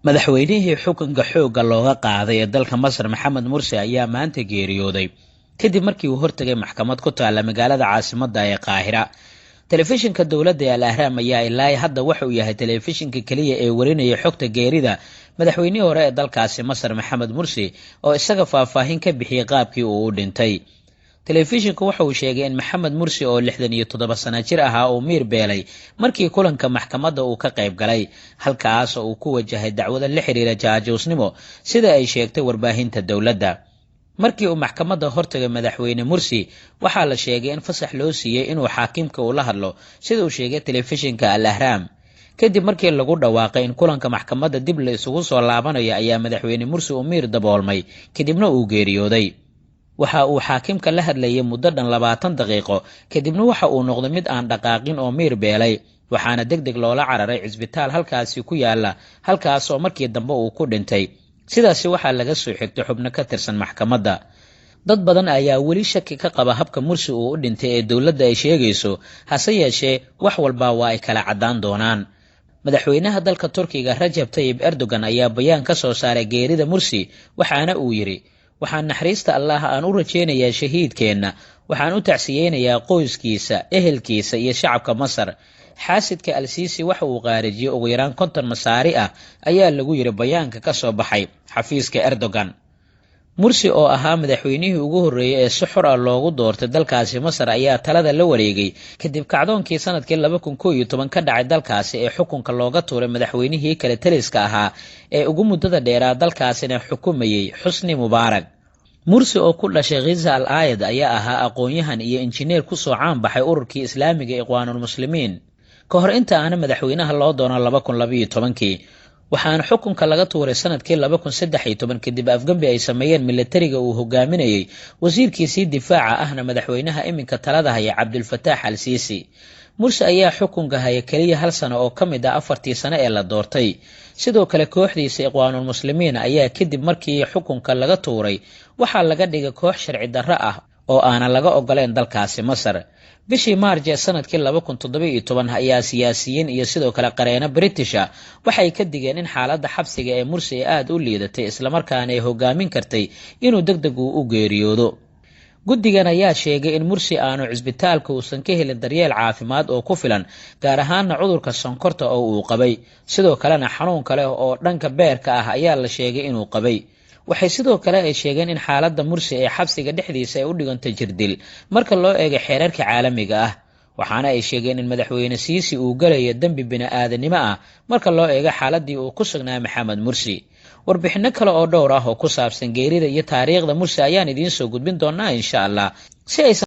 Madaxweynihii xukunka xoogga looga qaaday ee dalka Masar, Maxamed Mursi, ayaa maanta geeriyooday kadib markii uu hortagay maxkamad ku taalla magaalada caasimadda ee Qaahira. Telefishinka dowladda ee Al Ahraam ayaa ilaa hadda waxa uu yahay telefishinka keliya ee warinaya xogta geerida madaxweynihii hore ee dalkaasi Masar, Maxamed Mursi, oo isaga faahfaahin ka bixiyey qaabkii uu u dhintay. Telefishinku waxa uu sheegay in Maxamed Mursi oo 67 sano jir ahaa uu miir beelay markii kulanka maxkamadda uu ka qayb galay, halkaas oo uu ku wajahay dacwado la xiriira jaajuusnimo, sida ay sheegtay warbaahinta dowladda. Markii uu maxkamadda hortagay madaxweyne Mursi, waxaa la sheegay in fasax loo siiyey inuu xaakimka ula hadlo, sida uu sheegay telefishinka Al Ahraam. Kadib markii lagu dhawaaqay in kulanka maxkamadda dib la isugu soo laabanayo, ayaa madaxweyne Mursi uu miir daboolmay, kadibna uu geeriyooday. Waxa uu xaakimka la hadlayay muddo dhan 20 daqiiqo, kadibna waxa uu noqday mid aan dhaqaaqin oo miir beelay, waxaana deg deg loola cararay cisbitaal halkaasi ku yaala, halkaas oo markii dambe uu ku dhintay. Sidaasi waxaa laga soo xigtay xubno ka tirsan maxkamadda. Dad badan ayaa weli shaki ka qaba habka Mursi uu u dhintay ee dowladda ay sheegayso, hase yeeshee wax walba waa ay kala caddaan doonaan. Madaxweynaha dalka Turkiga, Rajab Tayib Erdogan, ayaa bayaan ka soo saaray geerida Mursi, waxaana uu yidhi: "Waxaan naxariista Allah aan u rajaynayaa shahiidkeenna, waxaan u tacsiyeynayaa qoyskiisa, ehelkiisa iyo shacabka Masar. Xaasidka Al-Siisi waxa uu qaarijiyey ugu yaraan 50 Masaari ah," ayaa lagu yidhi bayaanka ka soo baxay xafiiska Erdogan. Mursi oo ahaa madaxweynihii ugu horreeyey ee si xor ah loogu doortay dalkaasi Masar ayaa talada la wareegay kadib kacdoonkii sanadkii 2011 ka dhacay dalkaasi ee xukunka looga tuuray madaxweynihii kale taliska ahaa ee ugu muddada dheeraa dalkaasina xukumayey, Xusni Mubaarak. Mursi oo ku dhashay Khiza Al Aayad ayaa ahaa aqoon-yahan iyo injineer kusoo caan baxay ururkii Islaamiga Iqwaanulmuslimiin ka hor inta aana madaxweynaha loo doono 2012-kii. Waxaana xukunka laga tuuray sanadkii 2013 kadib afgembi ay sameeyeen milatariga uu hogaaminayey wasiirkiisii difaaca ahna madaxweynaha iminka talada haya, Cabdulfataax Al Siisi. Mursi ayaa xukunka haya keliya hal sano oo ka mid ah afartii sano ee la doortay. Sidoo kale kooxdiisa Iqwaanulmuslimiin ayaa kadib markii xukunka laga tuuray waxaa laga dhigay koox sharci darro ah oo aanan laga ogoleen dalkaasi Masar. Bishii Maarj ee sanadkii 2017 ayaa siyaasiyiin iyo sidoo kale qareeno Britisha waxay ka digeen in xaaladda xabsiga ee Mursi ay aada u liidatay, islamarkaana ay hogaamin kartay inuu deg deg uu u geeriyoodo. Guddigan ayaa sheegay in Mursi aanu cisbitaalka uusan ka helin daryeel caafimaad oo ku filan, gaar ahaana cudurka sonkorta oo uu qabay. Sidoo kalena xanuun kale oo dhanka beerka ah ayaa la sheegay inuu qabay. Waxay sidoo kale ay sheegeen in xaaladda Mursi ee xabsiga dhexdiisa ay u dhigantay jirdil marka loo eego xeerarka caalamiga ah, waxaana ay sheegeen in madaxweyne Siisi uu galayo dembi bini-aadanimo ah marka loo eego xaaladii uu ku sugnaa Maxamed Mursi. Warbixino kale oo dhowr ah oo ku saabsan geerida iyo taariikhda Mursi ayaan idiin soo gudbin doonaa, insha Allah, si aysan